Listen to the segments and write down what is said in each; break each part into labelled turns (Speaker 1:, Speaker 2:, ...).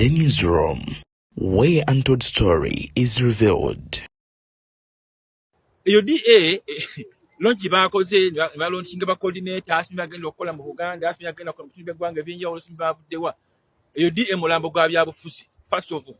Speaker 1: The newsroom, where untold story is revealed.
Speaker 2: Eyo DA launch bakoze ne balaunchinga ba coordinators, bagenda okukola mu Buganda, bagenda okukola mu bitundu by'eggwanga ebyenjawulo, simanyi bavuddewa. Eyo DA mulambo gwa byabufuzi. First of all,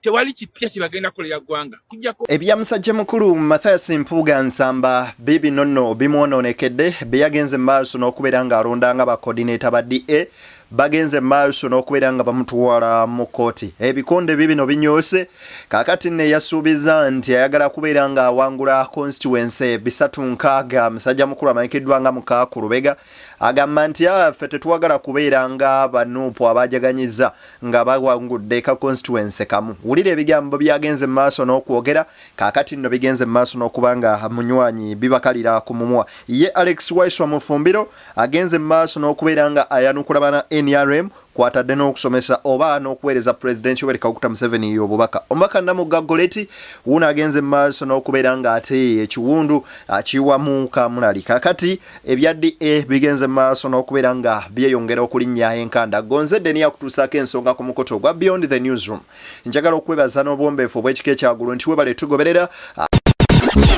Speaker 2: tewali kipya kye bagenda kukolera ggwanga kujjako
Speaker 3: Ebya musajja mukulu Mathias Mpuuga Nsamba biibino nno bimwonoonekedde bye yagenze mu maaso n'okubeera ng'alonda nga ba coordinator ba DA bagenze mu maaso n'okubeera nga bamutwala mu kkooti. Ebikonde biibino binyoose. Kaakati nno eyasuubiza nti ayagala kubeera ng'awangula constituency 360, musajja mukulu amanyikiddwa nga Mukaaku Lubega, agamba nti ffe tetwagala kubeera nga ba NUP abajaganyiza nga bawangudde ka constituency kamu. Wulira ebigambo byagenze mu maaso n'okwogera. Kaakati nno bigenze mu maaso n'okuba nga munywanyi bibakalira ku mumwa. Ye Alex Waiswa Mufumbiro agenze mu maaso n'okubeera nga ayanukula bana NRM, kwatadde n'okusomesa oba n'okuweereza Pulezidenti Yoweri Kaguta Museveni obubaka. Omubaka Namugga Goleti wuuno agenze mu maaso n'okubeera ng'ate ekiwundu akiwamu kamulali. Kaakati ebya DA bigenze mu maaso n'okubeera nga byeyongera okulinnya enkanda. Gonze Deni akutuusaako ensonga ku mukutu ogwa Beyond the Newsroom. Njagala okwebaza n'obuwombeefu obw'ekika ekyagulu nti webale tugoberera.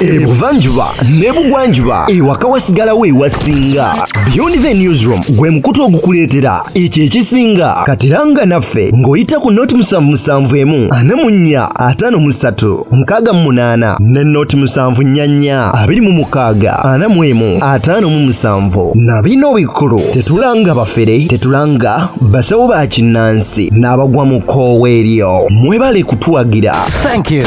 Speaker 4: Ebuvanjuba n'ebugwanjuba, ewaka wasigalawo ewasinga. Beyond the Newsroom gwe mukutu ogukuleetera ekyo ekisinga. Katiranga naffe ng'oyita ku noti 771 44 53 68 ne noti 744 26 41 57. Na bino bikulu: tetulanga bafere, tetulanga basawo ba kinnansi n'abagwa mu kkoowa eryo. Mwebale kutuwagira.
Speaker 5: Thank you.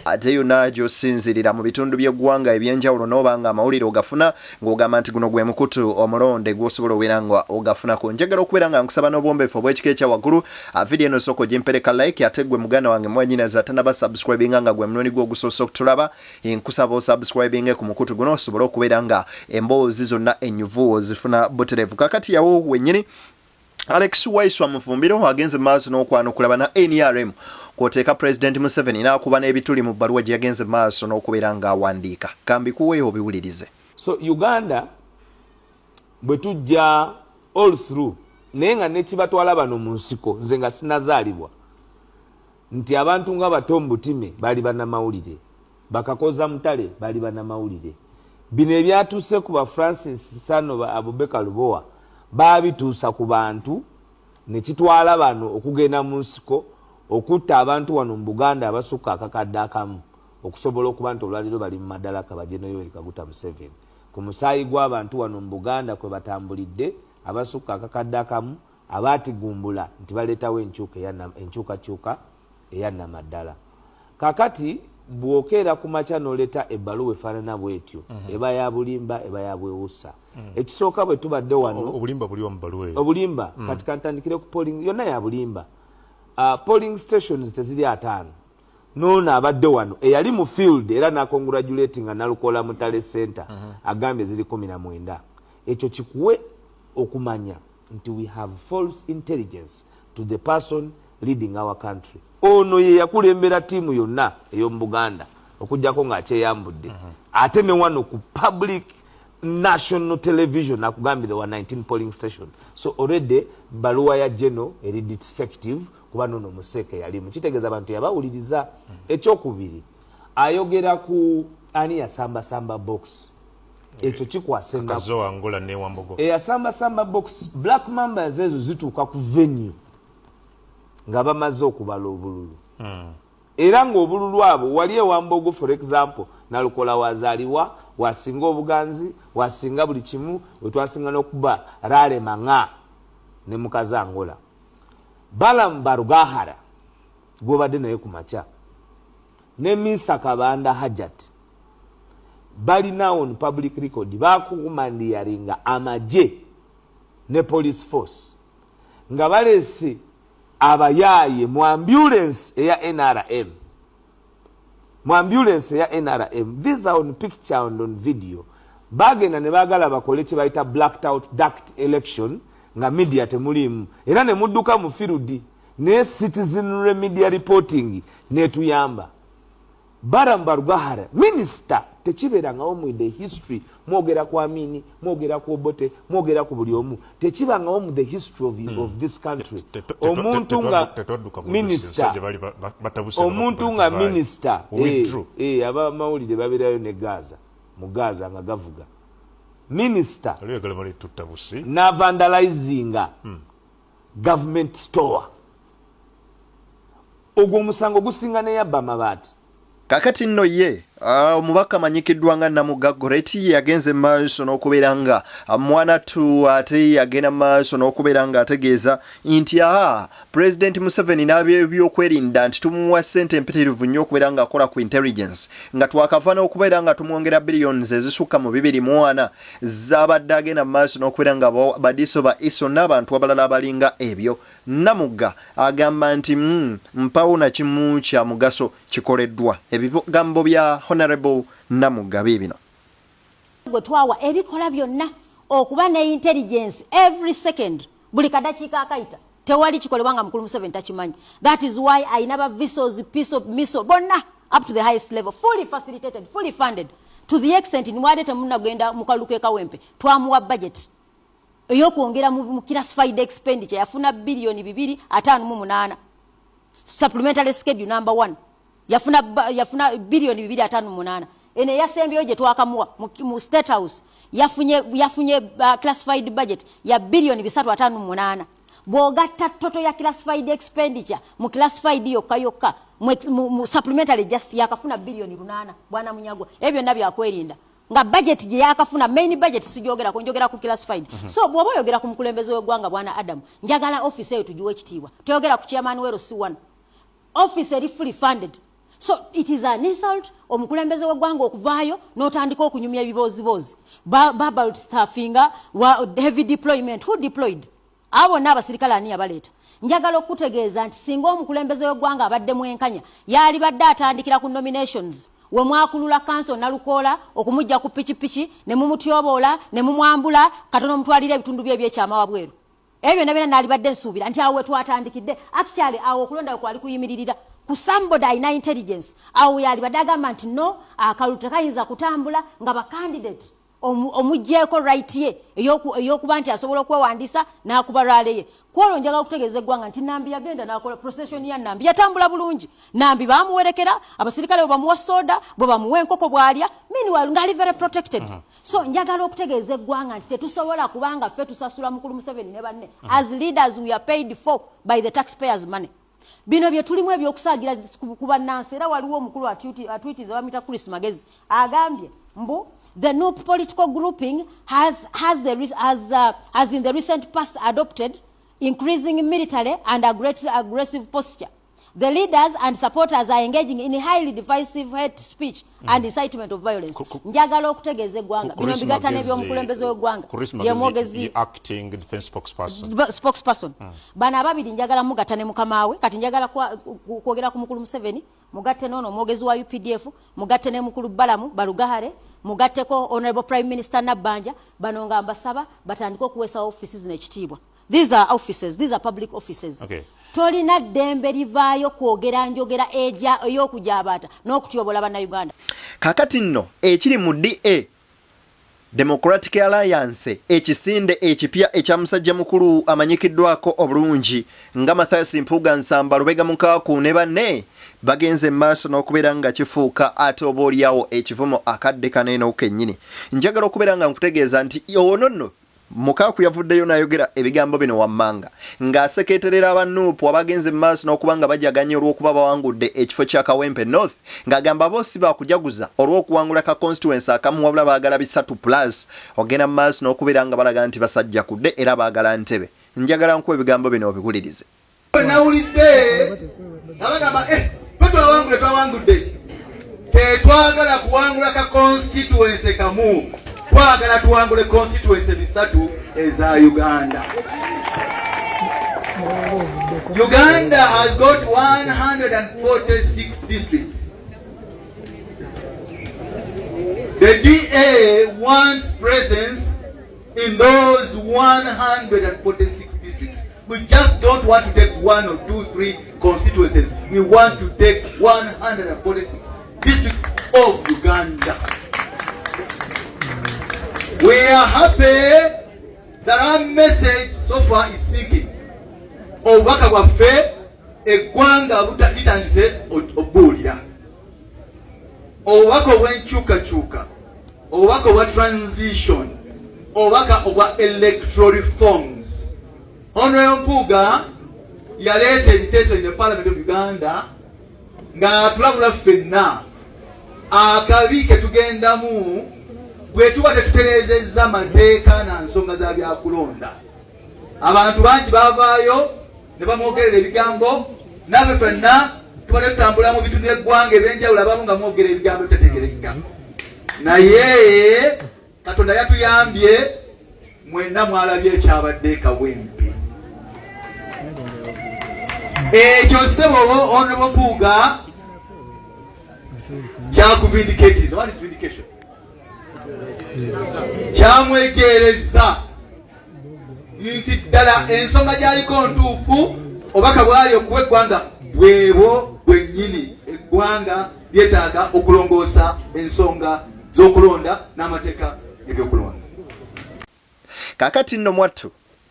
Speaker 3: Ate yonna gy'osinzirira mu bitundu by'eggwanga ebyenjawulo n'oba nga amawulire ogafuna ng'ogamba nti guno gwe mukutu omulonde gw'osobola obeera nga ogafunako, njagala okubeera nga nkusaba n'obuwombeefu obw'ekika ekya waggulu, vidiyo eno sooka ogimpereka like. Ate gwe muganda wange, mwanyinaze atanaba subscribinga, nga gwe mulundi gwe ogusoose okutulaba, nkusaba osubscribinge ku mukutu guno osobole okubeera nga emboozi zonna ennyuvu ozifuna butereevu. Kakati yawo wennyini Alex Waiswa Mufumbiro agenze maaso n'okwanukula bana NRM, kw'oteeka Pulezidenti Museveni, n'akuba n'ebituli mu bbaluwa gye yagenze maaso n'okubeera ng'awandiika. Kambikuwe obiwulirize.
Speaker 6: So Uganda bwe tujja all through, naye nga nekibatwala bano mu nsiko, nze nga sinazaalibwa, nti abantu nga bato Butime baali bannamawulire, bakakoza mutale baali bannamawulire. Bino ebyatuuse ku ba Francis Sano, ba Abubeka Lubowa, baabituusa ku bantu nekitwala bano okugenda mu nsiko okutta abantu wano mu Buganda abasukka 1,000, okusobola okuba nti olwaliro bali mu madalaka ba Gen Yoweri Kaguta Museveni. Ku musaayi gw'abantu wano mu Buganda kwe batambulidde abasukka 1,000, abaatigumbula nti baleetawo enkyukakyuka eyannamaddala. Kakati bw'okeera ku makya n'oleeta ebbaluwa efaanana bwetyo, eba ya bulimba, eba ya bwewusa. Ekisooka, bwe tubadde wano
Speaker 7: Obulimba buliwa mu bbaluwa eyo?
Speaker 6: Obulimba, kati kantandikire ku polling yonna ya bulimba. Polling stations teziri 50. Noono abadde wano eyali mu field era nacongratulate nga Nalukola Mutale Center agambye ziri 19. Ekyo kikuwe okumanya nti we have false intelligence to the person leading our country. Ono ye yakulembera ttiimu yonna ey'omu Buganda okugjako ng'akyeyambudde. Ate ne wano ku public national television akugambye there were 19 polling station. So already baluwa ya geno eri defective, kuba nono museeke yalimu, kitegeeza abantu yabawuliriza. Ekyokubiri, ayogera ku ani yasambasamba box. Ekyo kikwasa ennaku.
Speaker 7: Kazo Angola ne Wambogo.
Speaker 6: Eyasambasamba box, black mambas ezo zituuka ku venue nga bamaze okubala obululu, era ng'obululu abo wali ewambogo, for example, Nalukola wazaalibwa, wasinga obuganzi, wasinga buli kimu, wetwasinga n'okuba rale maŋa ne mukazi Angola. Balamu Barugahara gwobadde naye ku makya ne Misa Kabanda Hajat balina on public record bakumandiyaringa amagye ne police force nga baleese abayaaye mu ambulance eya NRM, mu ambulance eya NRM. These are on picture and on video. Bagenda ne baagala bakole kye bayita blacked out dark election, nga media temuliimu, era ne mudduka mu field, naye citizenry media reporting netuyamba. Balaam Barugahara minisita tekibeerangawo mu the history mwogera ku Amini mwogera ku Obote mwogera ku buli omu tekibangawo mu the history of this country omuntu nga minisita omuntu nga minisita abamawulire babeerayo ne Gaza mu Gaza nga gavuga minisita n'avandalizinga government store ogwo omusango gusinga neyabba amabaati.
Speaker 3: Kakati nno ye omubaka amanyikiddwa nga Namugga Goreti yagenze maaso n'okubeera nga mwanattu ate yagenda maaso n'okubeera nga ategeeza nti aa Pulezidenti Museveni n'ab'ebyokwerinda nti tumuwa ssente empitirivu nnyo okubeera ng'akola ku intelligence nga twakava n'okubeera nga tumwongera billions ezisukka mu 24 z'abadde agenda maaso n'okubeera nga badiiso ba ISO n'abantu abalala abalinga ebyo. Namugga agamba nti mpawo na kimu kya mugaso kikoleddwa. Ebigambo bya Honorable Namugga biibino.
Speaker 5: Gwe twawa ebikola byonna okuba ne intelligence every second buli kadakiika akayita tewali kikolebwa nga mukulu Museveni takimanyi. That is why ayina ba visos, piso, miso bonna up to the highest level, fully facilitated, fully funded to the extent niwade temunagenda mu kalulu k'e Kawempe twamuwa budget ey'okwongera mu classified expenditure yafuna biliyoni 258 supplementary schedule number 1 yafuna biliyoni 258 eno eyasembyeyo gye twakamuwa mu State House yafunye classified budget ya biliyoni 358. Bw'ogatta total ya classified expenditure mu classified yokka yokka mu supplementary just yakafuna biliyoni 8 bwana Munyagwa. Ebyo byonna byakwerinda nga budget gye yakafuna main budget sijogerako njogera ku classified. So bw'oba oyogera ku mukulembeze w'eggwanga bwana Adam, njagala office eyo tugiwe ekitiibwa. Toyogera ku chairman wero C1 office eri fully funded. So it is an insult omukulembeze w'eggwanga okuvaayo n'otandika okunyumya ebibooziboozi about staffinga heavy deployment. Who deployed? Abo bonna abasirikale ani yabaleeta? Njagala okutegeeza nti singa omukulembeze w'eggwanga abadde mwenkanya yalibadde atandikira ku nominations we mwakulula kanso Nalukoola okumujja ku pikipiki ne mumutyoboola ne mumwambula katono omutwalira ebitundu bye ebyekyama wabweru. Ebyo byonna byonna naalibadde nsuubira nti awo we twatandikidde. Actually awo okulonda we kwali kuyimiririra ku somebody alina intelligence. Awo yalibadde agamba nti no akalulu tekayinza kutambula nga ba candidate omuggyeko right ye ey'okuba nti asobola okwewandiisa n'akuba rally ye. Kwolwo njagala okutegeeza eggwanga nti Nambi yagenda n'akola procession ya Nambi yatambula bulungi. Nambi baamuwerekera, abasirikale bwe bamuwa soda, bwe bamuwa enkoko bw'alya, meanwhile ng'ali very protected. So njagala okutegeeza eggwanga nti tetusobola kubanga ffe tusasula mukulu Museveni ne banne. As leaders we are paid for by the taxpayers money. Bino bye tulimu ebyokusaagira ku bannansi. Era waliwo omukulu atwitiza bamuyita Chris Magezi agambye mbu the NUP political grouping has in the recent past adopted increasing military and aggressive posture. The leaders and supporters are engaging in highly divisive hate speech and incitement of violence. Njagala okutegeeza eggwanga bino mbigatta n'ebyomukulembeze w'eggwanga ye mwogezi
Speaker 7: acting defense spokesperson.
Speaker 5: Spokesperson. Bano ababiri njagala mugatta ne mukama we. Kati njagala kwogera ku mukulu Museveni, mugatte n'ono omwogezi wa UPDF, mugatte ne mukulu Balamu Barugahare, mugatteko Honorable Prime Minister Nabbanja. Bano nga mbasaba batandike okuweesa offices zino ekitiibwa. These are offices, these are public offices. Tolina ddembe livaayo kwogera njogera ey'okujabaata n'okutyobola bannayuganda.
Speaker 3: Kakati nno ekiri mu DA Democratic Alliance ekisinde ekipya ekya musajja mukulu amanyikiddwako obulungi nga Mathias Mpuuga Nsamba Lubega Mukaaku ne banne bagenze maaso n'okubeera nga kifuuka ate oba oliawo ekivumo akadde kaneeno kennyini. Njagala okubeera nga nkutegeeza nti ono nno Mukaaku yavuddeyo n'ayogera ebigambo bino wammanga ng'asekeeterera aba NUP abagenze mu maaso n'okuba nga bajaganya olw'okuba bawangudde ekifo kya Kawempe North, ng'agamba bo si baakujaguza olw'okuwangula ka constituency akamu wabula baagala 3 plus ogenda mu maaso n'okubeera nga balaga nti basajja kudde era baagala ntebe. Njagala nkuwa ebigambo bino obiwulirize.
Speaker 8: Nawulidde abagamba twawangudde twawangudde, tetwagala kuwangula ka constituency kamu, twagala tuwangule constituency 3 eza Uganda. Uganda has got 146 districts. The DA wants presence in those 146 districts. We just don't want to take 1 or 2, 3 constituencies. We want to take 146 districts of Uganda. We are happy that our message so far is sinking. Obubaka bwaffe eggwanga litandise obuwulira. Obubaka obw'enkyukakyuka, obubaka obwa transition, obubaka obwa electoral reforms. Honorable Mpuuga yaleeta ebiteeso in the Parliament of Uganda ng'atulabula ffenna akabi ke tugendamu bwe tuba tetutereezezza mateeka na nsonga za byakulonda. Abantu bangi baavaayo ne bamwogerera ebigambo, naffe ffenna tubadde tutambula mu bitundu by'eggwanga eby'enjawulo, abamu nga mwogera ebigambo ebitategerekeka, naye Katonda yatuyambye, mwenna mwalabye ekyabadde e Kawempe. Ekyo ssebo Honorable Mpuuga kyakuvindicatiza. What is vindication? Kyamwejeereza nti ddala ensonga gy'aliko ntuufu, obubaka bwali okuwa eggwanga bwebwo bwennyini. Eggwanga lyetaaga okulongoosa ensonga z'okulonda n'amateeka ebyokulonda.
Speaker 3: Kaakati nno mwattu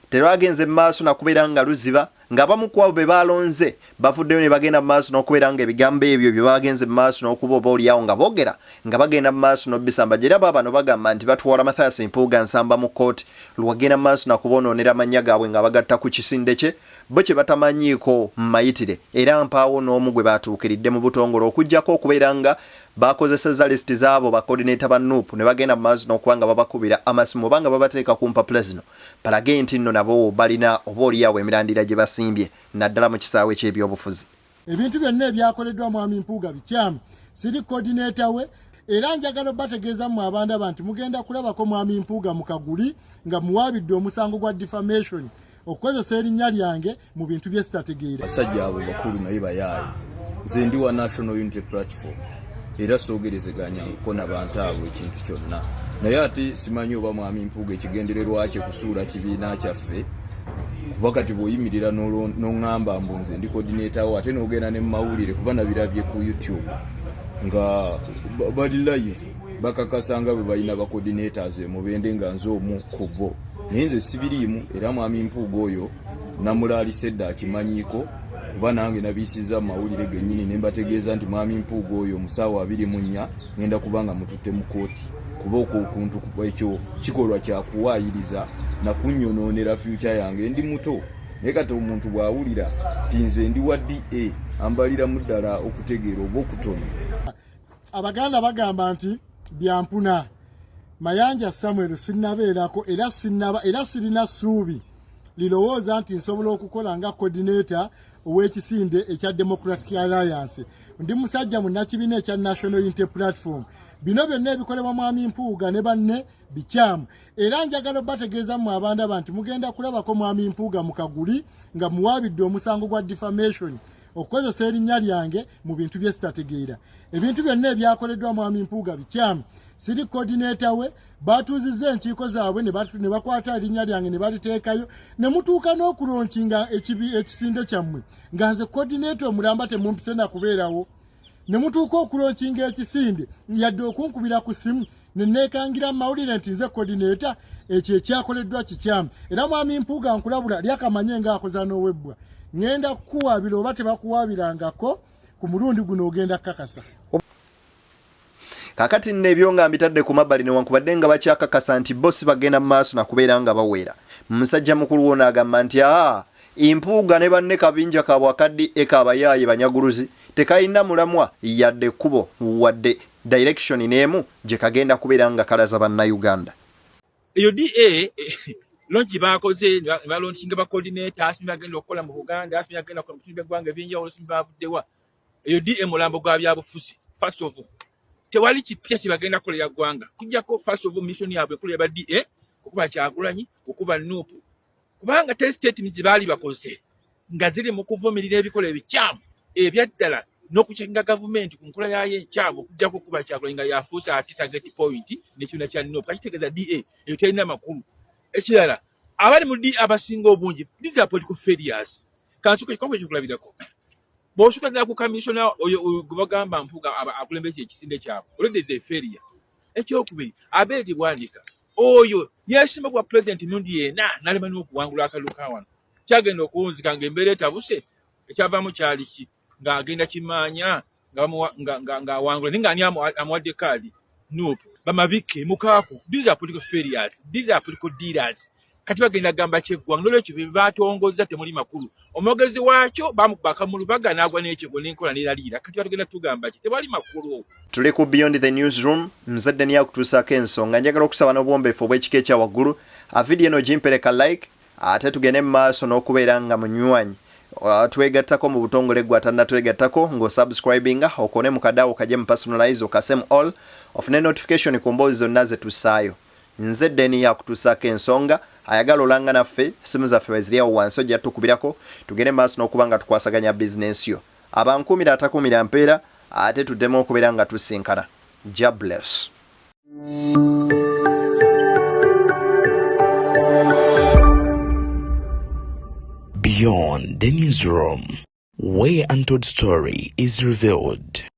Speaker 3: terwagenze mu maaso na kubeera nga luziba, ng'abamu ku abo be baalonze bavuddeyo ne bagenda mu maaso n'okubeera nga ebigambo ebyo bye bagenze mu maaso n'okuba oba olyawo nga boogera nga bagenda mu maaso n'obisambajja. Era baabano bagamba nti batwala Mathias Mpuuga Nsamba mu kkooti lwagenda mu maaso na kuboonoonera amannya gaabwe nga bagatta ku kisinde kye bo kye batamanyiiko mayitire, era mpaawo n'omu gwe baatuukiridde mu butongole okuggyako okubeera nga baakozesezza lisiti z'abo ba coordinator ba nup ne bagenda mu maaso n'okuba nga babakubira amasimu oba nga babateeka ku mpapula zino balage nti nno nabo balina oba olyawo emirandira gye basimbye naddala mu kisaawe ky'ebyobufuzi.
Speaker 9: Ebintu byonna ebyakoleddwa Mwami Mpuuga bikyamu. Siri coordinator we, era njagala obategeeza mmwe abandaba nti mugenda kulabako Mwami Mpuuga mu kaguli nga muwaabidde omusango gwa defamation okukozesa erinnya lyange mu bintu bye sitategeera.
Speaker 10: Basajja abo bakulu naye bayaaye. Nze ndi wa National Unity Platform era soogerezeganyangako na bantu abo ekintu kyonna, naye ate simanyi oba Mwami Mpuuga ekigendererwa kye kusuula kibiina kyaffe, kuba kati bw'oyimirira n'oŋŋamba mbu nze ndi coordinator wo, ate n'ogenda ne mu mawulire, kuba nabirabye ku YouTube nga bali live bakakasa nga bwe balina ba coordinators e Mubende nga nze omu ku bo, naye nze sibiriimu. Era Mwami Mpuuga oyo namulaalise edda, akimanyiiko, kuba nange nabiyisizza mu mawulire gennyini ne mbategeeza nti Mwami Mpuuga oyo mu ssaawa 24 ngenda kuba nga mututte mu kkooti, kuba okwo okuntu ekyo kikolwa kya kuwaayiriza na kunnyonoonera fyuca yange. Ndi muto, naye kati omuntu bw'awulira nti nze ndi wa DA ambaliramu ddala okutegeera oba okutono.
Speaker 9: Abaganda bagamba nti byampuna. Mayanja Samuel sinnabeerako era sinnaba era sirina ssuubi lirowooza nti nsobola okukola nga coordinator ow'ekisinde ekya Democratic Alliance. Ndi musajja munnakibiina ekya National Unity Platform. Bino byonna ebikolebwa Mwami Mpuuga ne banne bikyamu, era njagala obategeeza mmwe abandaba nti mugenda kulabako Mwami Mpuuga mu kaguli nga muwaabidde omusango gwa defamation okukozesa erinnya lyange mu bintu bye sitategeera. Ebintu byonna ebyakoleddwa Mwami Mpuuga bikyamu. Siri coordinator we. Batuuzizza enkiiko zaabwe ne bakwata erinnya lyange ne baliteekayo ne mutuuka n'okulaunchinga ekisinde kyammwe nga nze coordinator omulamba temumpise na kubeerawo, ne mutuuka okulaunchinga ekisinde yadde okunkubira ku ssimu ne neekangira mu mawulire nti nze coordinator. Ekyo ekyakoleddwa kikyamu, era Mwami Mpuuga nkulabula, lyakamanye ng'akoza n'owebbwa, ŋŋenda kukuwaabira oba tebakuwaabirangako ku mulundi guno ogenda kukakasa.
Speaker 3: Kaakati nno ebyo nga mbitadde ku mabbali, newankubadde nga bakyakakasa nti bo si bagenda mu maaso na kubeera nga baweera, musajja mukulu wono agamba nti aa Mpuuga ne banne kabinja kaabwe aka DA k'abayaaye banyaguluzi tekalina mulamwa yadde ekkubo wadde direction n'emu gye kagenda kubeera nga kalaza Bannayuganda.
Speaker 2: Eyo DA launch baakoze ne balaunchinga ba coordinators bagenda okukola mu Buganda, bagenda kukola mu bitundu by'eggwanga eby'enjawulo, baavuddewa. Eyo DA mulambo gwa byabufuzi. First of all, tewali kipya kye bagenda kukolera ggwanga kujjako first of all mission yaabwe enkulu yaba DA okuba Kyagulanyi, okuba NUP, kubanga teri statement gye baali bakoze nga ziri mu kuvumirira ebikolwa ebikyamu ebyaddala n'okucheckinga gavumenti ku nkola yaayo enkyamu, okujjako okuba Kyagulanyi nga yafuuse ate target point n'ekibiina kya NUP. Kakitegeeza DA eyo terina makulu. Ekirala, abali mu DA abasinga obungi, these are political failures. Kansuka ekikwako ekyokulabirako. Bw'osuka ddala ku kamisona oyo gwe bagamba Mpuuga akulembera ekisinde kyabwe, already is a failure. Ekyokubiri, Abeedi Bwanika oyo yeesimba bwa pulezidenti emirundi ena n'alema n'okuwangula akalulu ka wano. Kyagenda okuwunzika ng'embeera etabuse, ekyavaamu kyali ki? Ng'agenda kimaanya ng'awangula naye ng'ani amuwadde kaadi? Nup. Bamabike mukaaku, these are political failures, these are political dealers. Kati bagenda gamba kyeggwanga nolwekyo bye batongozza temuli makulu. Omwogezi waakyo bamukuba akamulubaga n'agwa n'ekigwo n'enkola n'eraliira. Kati batugenda tugamba ki? Tewali makulu.
Speaker 3: Tuli ku Beyond the Newsroom, nze Deni akutuusaako ensonga. Njagala okusaba n'obuwombeefu obw'ekika ekya waggulu, vidiyo eno ogimpereka like, ate tugende mu maaso n'okubeera nga munywanyi twegattako mu butongole gwe atannatwegattako ng'osubscribinga okoone mu kadaawo kaje mu personalize okase mu all ofune notification ku mboozi zonna ze tussaayo. Nze Deni akutuusaako ensonga. Ayagala olanga naffe, essimu zaffe weziri awo wansi ojja tukubirako tugende maaso n'okuba nga tukwasaganya bizinensi yo. Abankuumira atakuumira mpeera ate tuddemu okubeera nga tusinkana. Jah bless.
Speaker 1: Beyond the Newsroom, where untold story is revealed.